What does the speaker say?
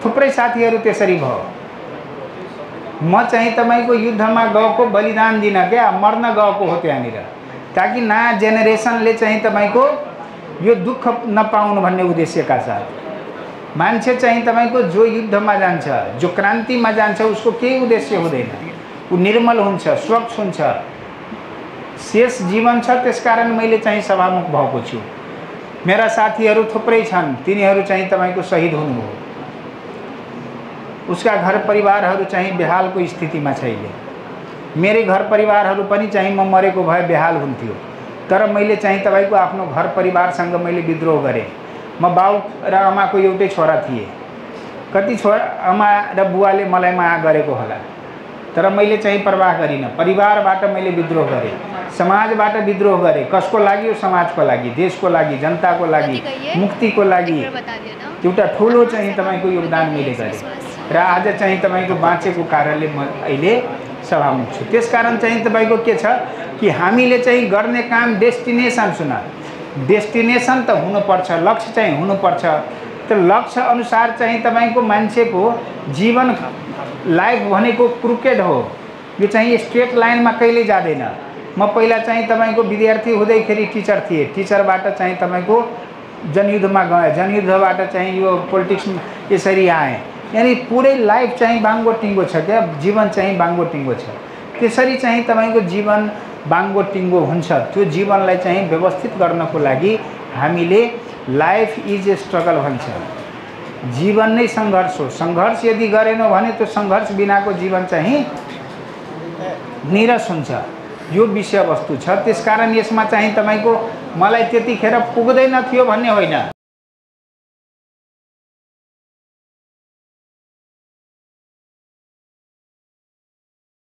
थुप्रै साथीहरू त्यसरी भयो। म चाहिँ तपाईँको युद्धमा गएको बलिदान दिन क्या मर्न गएको हो त्यहाँनिर, ताकि नयाँ जेनेरेसनले चाहिँ तपाईँको यो दुःख नपाउनु भन्ने उद्देश्यका साथ। मान्छे चाहिँ तपाईँको जो युद्धमा जान्छ, जो क्रान्तिमा जान्छ, उसको केही उद्देश्य हुँदैन, ऊ निर्मल हुन्छ, स्वच्छ हुन्छ, शेष जीवन छ। त्यसकारण मैले चाहिँ सभामुख भएको छु। मेरा साथीहरू थुप्रै छन्, तिनीहरू चाहिँ तपाईँको शहीद हुनुभयो। उसका घर परिवारहरू चाहिँ बेहालको स्थितिमा छैन। मेरै घर परिवारहरू पनि चाहिँ म मरेको भए बेहाल हुन्थ्यो, तर मैले चाहिँ तपाईँको आफ्नो घर परिवारसँग मैले विद्रोह गरेँ। म बाउ र आमाको एउटै छोरा थिएँ। कति छोरा आमा र बुवाले मलाई माया गरेको होला, तर मैले चाहिँ परवाह गरिनँ। परिवारबाट मैले विद्रोह गरेँ, समाजबाट विद्रोह गरेँ। कसको लागि? समाजको लागि, देशको लागि, जनताको लागि, मुक्तिको लागि एउटा ठुलो चाहिँ तपाईँको योगदान मैले गरेँ र आज चाहिँ तपाईँको बाँचेको कारणले म अहिले सभामुख छु। त्यसकारण चाहिँ तपाईँको के छ कि हामीले चाहिँ गर्ने काम डेस्टिनेसन सुन, डेस्टिनेसन त हुनुपर्छ, लक्ष्य चाहिँ हुनुपर्छ। त्यो लक्ष्य अनुसार चाहिँ तपाईँको मान्छेको जीवन लाइफ भनेको क्रुकेड हो, यो चाहिँ स्ट्रेट लाइनमा कहिले जाँदैन। म पहिला चाहिँ तपाईँको विद्यार्थी हुँदैखेरि टिचर थिएँ, टिचरबाट चाहिँ तपाईँको जनयुद्धमा गएँ, जनयुद्धबाट चाहिँ यो पोलिटिक्स यसरी आएँ। यानी पुरै लाइफ चाहिँ बाङ्गो टिङ्गो छ क्या, जीवन चाहिँ बाङ्गो टिङ्गो छ। त्यसरी चाहिँ तपाईँको जीवन बाङ्गो टिङ्गो हुन्छ। त्यो जीवनलाई चाहिँ व्यवस्थित गर्नको लागि हामीले लाइफ इज ए स्ट्रगल भन्छ। जीवन नै सङ्घर्ष हो। सङ्घर्ष यदि गरेनौँ भने त्यो सङ्घर्ष बिनाको जीवन चाहिँ निरस हुन्छ। यो विषयवस्तु छ। त्यसकारण यसमा चाहिँ तपाईँको मलाई त्यतिखेर पुग्दैन थियो भन्ने होइन।